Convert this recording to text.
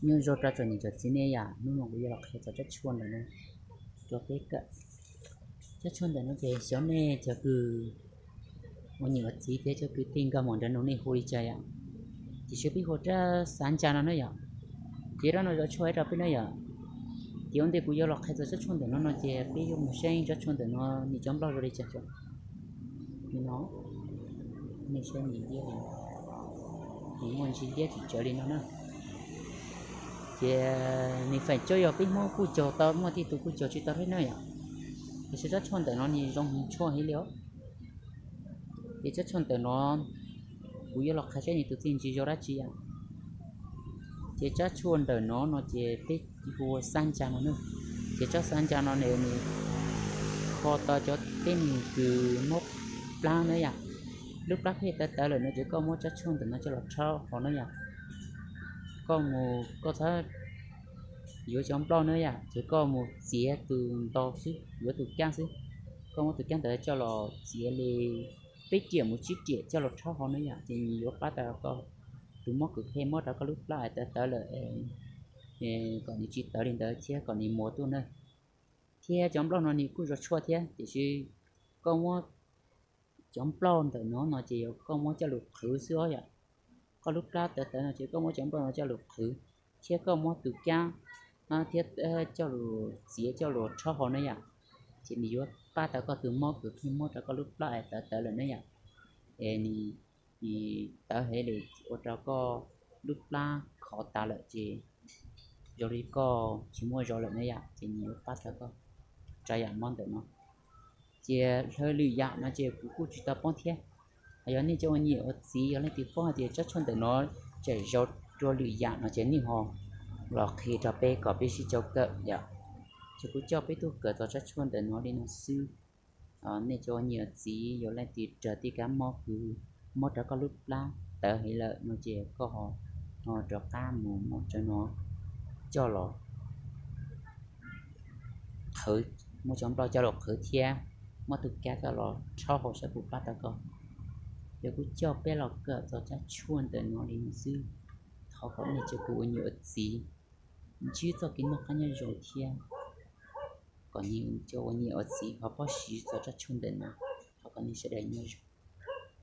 Nyob zoo rau tsoom niam tsoom txiv nej yom, hnub no kuv yuav los qhia txog tsab tshuaj ntawm no rau peb kawm. Tsab tshuaj ntawm no ces xyov nej cov kws ua niam ua txiv thiab cov kws tij nkag mus nrad no nej hu li cas yom, tiam sis peb hu tsab xav ntsa no na yom. Ces rab no zov tshuaj ib rau peb na yom. Ces ua ntej kuv yuav los qhia txog tsab tshuaj ntawm no no ces peb yuav mus saib tsab tshuaj ntawm no nws cov nplauj zoo li cas tso. Li no, nej saib nws liab li, nws muaj ntsis liab tsis tsawv li no na. Ces nws feem coj yog peb Hmoob kuj cog tau, muaj tej tus kuj cog tsis tau thiab na yom. Tiam sis tsab tshuaj ntawm no nws zoo heev tshuaj heev li os. Ces tsab tshuaj ntawm no kuv yuav los qhia saib nws tus txiaj ntsig zoo dab tsi yom. Ces tsab tshuaj ntawm no no ces peb hu ua xab ntsa no na. Ces tsab xab ntsa no nws kho tau cov tib neeg kws mob plab na yom. Lub plab pheej tawv tawv lawm no ces koj muab tsab tshuaj ntawm no coj los rhaub hauv na yom. Koj mus koj txhob yuav cov nplauj na yom, ces koj mus txiav tus ntau xwb, yuav tus kab xwb. Koj muab tus kab ntawd coj los txiav li peb riam mus tsib riam coj los rhaub hauv na yom, ces nws yuav pab tau koj tus mob kws pheej mob rau koj lub plab es tawv tawv lawm, kom nws tsis tawv li ntawd thiab kom nws mus tuaj na. Thiab cov nplauj no nws kuj zov tshuaj thiab, tiam sis koj muab cov nplauj ntawm no no ces koj muab coj lus qhwv xwb os yom. Koj lub plab tawv tawv no ces koj muab cov nplauj no coj lus qhwv, thiab koj muab tus kab thiab coj lus txiav coj lus rhaub hauv na yom, ces nws yuav pab tau koj tus mob kws pheej mob rau koj lub plab es tawv tawv lawm na yom. Es nws tawv heev li ua rau koj lub plab khov tas lawm ces zoo li koj tsis muaj zog lawm na yom, ces nws yuav pab tau koj tso yam mob ntawm no. Ces hlawv lwm yam no ces kuv kuj tsis tau paub thiab. Yog nej cov ua niam ua txiv yog leej twg paub hais tias tsab tshuaj ntawm no tseem zoo dua lwm yam no ces nej ho los qhia rau peb kom peb sib coj kawm yom. Ces kuv coj peb tuaj kawm txog tsab tshuaj ntawm no li no xwb. Nej cov ua niam ua txiv yog leej twg raug tej kab mob kws mob rau koj lub plab tawv heev lawm no ces koj ho rov qab mus muab cov no coj los qhwv, muab cov nplauj coj los qhwv thiab muab tus kab coj los rhaub hauv saib puas pab tau koj. Yog kuv coj peb los kawm txog tsab tshuaj ntawm no li no xwb. Thov kom nej cov kws ua niam ua txiv ntsib txoj kev noj qab nyob zoo thiab kom nej cov ua niam ua txiv ho paub siv txog tsab tshuaj ntawm no. Thov kom nej sawv daws nyob zoo.